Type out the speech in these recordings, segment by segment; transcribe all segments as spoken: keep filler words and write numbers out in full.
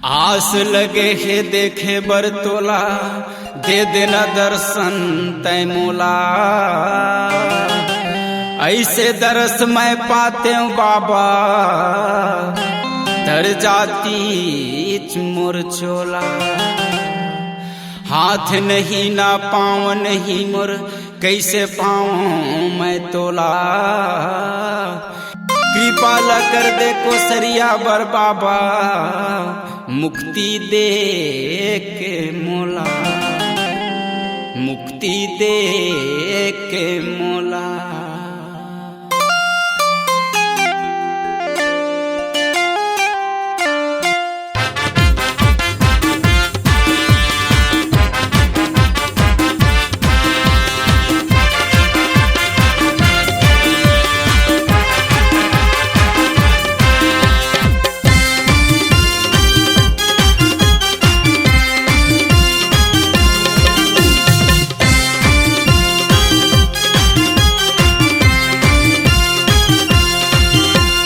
आस लगे हे देखे बर तोला, दे देना दर्शन तै मोला। ऐसे दर्श मैं पातेंव बाबा, तर जातीच मोर चोला। हाथ नहीं ना पाँव नहीं मोर, कैसे पाऊं मैं तोला? कृपा ला कर दे कोसरिया बर बाबा, मुक्ति दे के मोला, मुक्ति दे के मोला।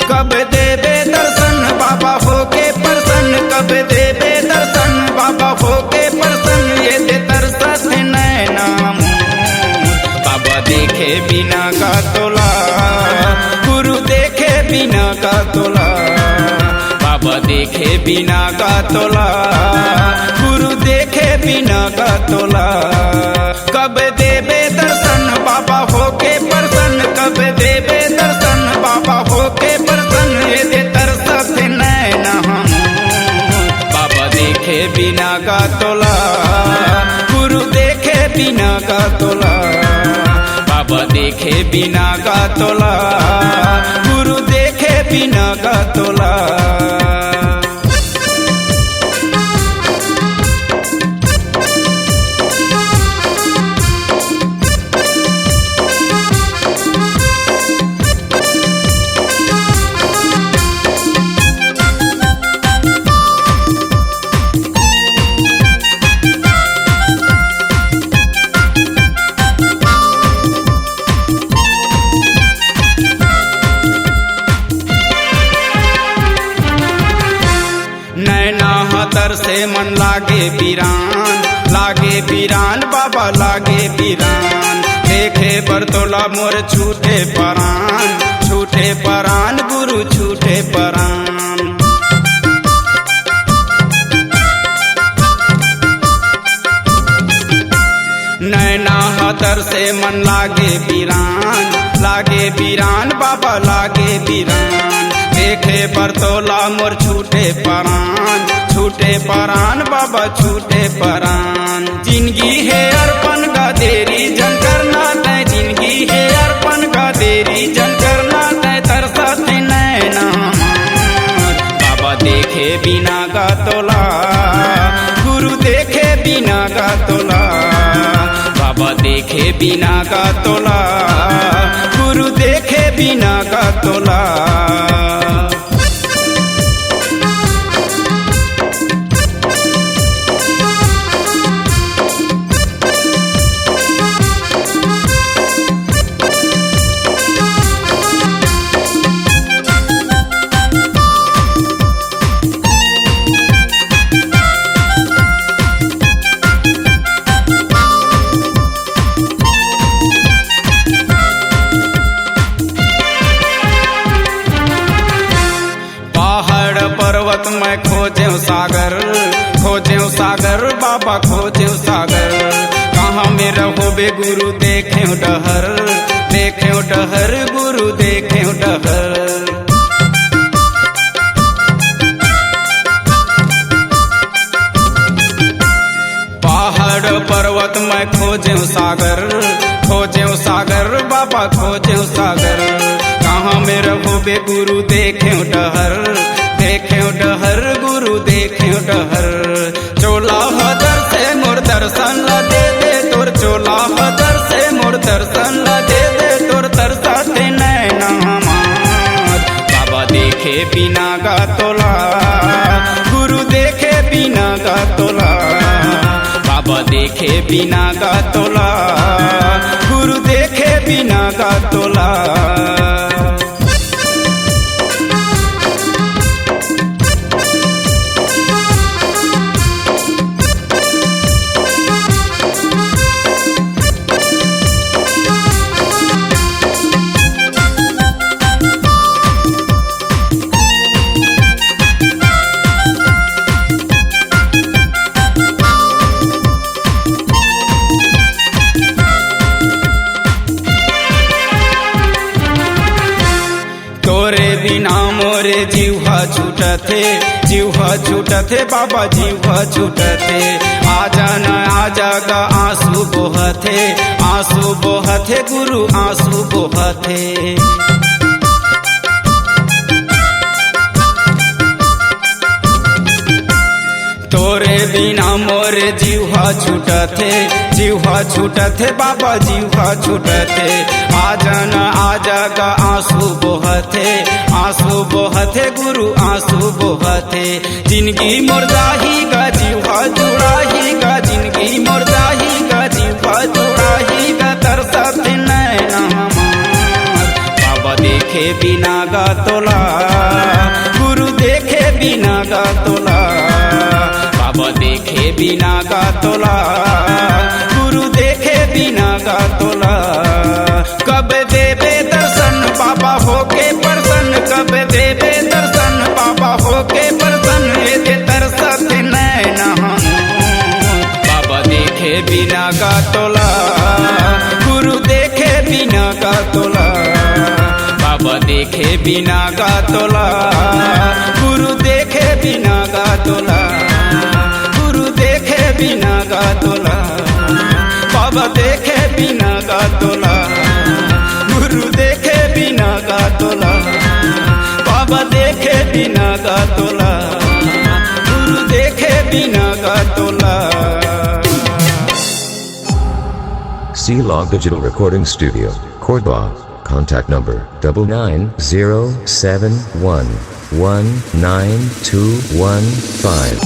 कब देबे दर्शन बाबा होके प्रसन्न, कब देबे दर्शन बाबा होके प्रसन्न, ये दे तरसत नैना मोर। बाबा देखे बिना का तोला, गुरु देखे बिना का तोला, बाबा देखे बिना का तोला, गुरु देखे बिना का तोला। कब देबे दर्शन बाबा होके प्रसन्न, कब देबे दर्शन बाबा होके प्रसन्न, ये दे तरसत नैना मोर। बाबा देखे बिना का तोला, गुरु देखे बिना का तोला, बाबा देखे बिना का तोला, गुरु देखे बिना का तोला। नैना ह तरसे मन लागे बीरान, लागे बीरान बाबा लागे बीरान। देखे बर तोला मोर छूटे परान, छूटे परान गुरु छूटे परान। नैना ह तरसे मन लागे बीरान, लागे बीरान बाबा लागे बीरान। देखे बर तोला मोर छूटे परान, छूटे परान बाबा छूटे परान। जिनगी हे अरपन का देरी झन करना तैं, जिनगी हे अरपन का देरी झन करना तैं, तरसत नैना मोर। बाबा देखे बिना का तोला, गुरु देखे बिना का तोला, बाबा देखे बिना का तोला, गुरु देखे बिना का तोला। पहाड़ पर्वत मैं खोजेंव सागर, खोजेंव सागर बाबा खोजेंव सागर। कहाँ में रहोबे गुरु देखेंव डहर, देखेंव डहर गुरु देखेंव डहर। पहाड़ पर्वत मैं खोजेंव सागर, खोजेंव सागर बाबा खोजेंव सागर। कहाँ में रहोबे गुरु देखेंव डहर, देखेंव डहर गुरु देखेंव डहर। चोला ह तरसे मोर दर्शन ला दे दे तोर, चोला ह तरसे मोर दर्शन ला दे दे तोर, तरसत नैना मोर। बाबा देखे बिना का तोला, गुरु देखे बिना का तोला, बाबा देखे बिना का तोला, गुरु देखे बिना का तोला। तोरे बिना मोरे जीव ह छूटथे, जीव ह छूटथे बाबा, जीव ह छूटथे। आजा न आजा गा आंसू बोहथे, आंसू बोहथे गुरु, आंसू बोहथे। तोरे बिना मोरे जीव ह छूटथे, जीव ह छूटथे बाबा, जीव ह छूटथे। आजा न आजा गा आंसू बोहथे, आंसू बोहथे गुरु, आंसू बोहथे। जिनगी मोर जाही गा, जीव ह जुड़ाही गा, जिनगी मोर जाही गा, जीव ह जुड़ाही गा, तरसत नैना हमार। बाबा देखे बिना गा तोला, गुरु देखे बिना गा तोला, बाबा देखे बिना गा तोला, गुरु देखे बिना गा तोला। कब देबे दर्शन बाबा होके प्रसन्न, कब देबे दर्शन बाबा होके प्रसन्न, एदे तरसत नैना हम। बाबा देखे बिना गा तोला, गुरु देखे बिना गा तोला, बाबा देखे बिना गा तोला, गुरु देखे बिना गा तोला, गुरु देखे बिना गा तोला, बाबा देखे बिना गा तोला, गुरु देखे बिना गा तोला, बाबा देखे बिना गा तोला, गुरु देखे बिना गा तोला। C Log Digital Recording Studio, Cordoba. Contact number double nine zero seven one one nine two one five.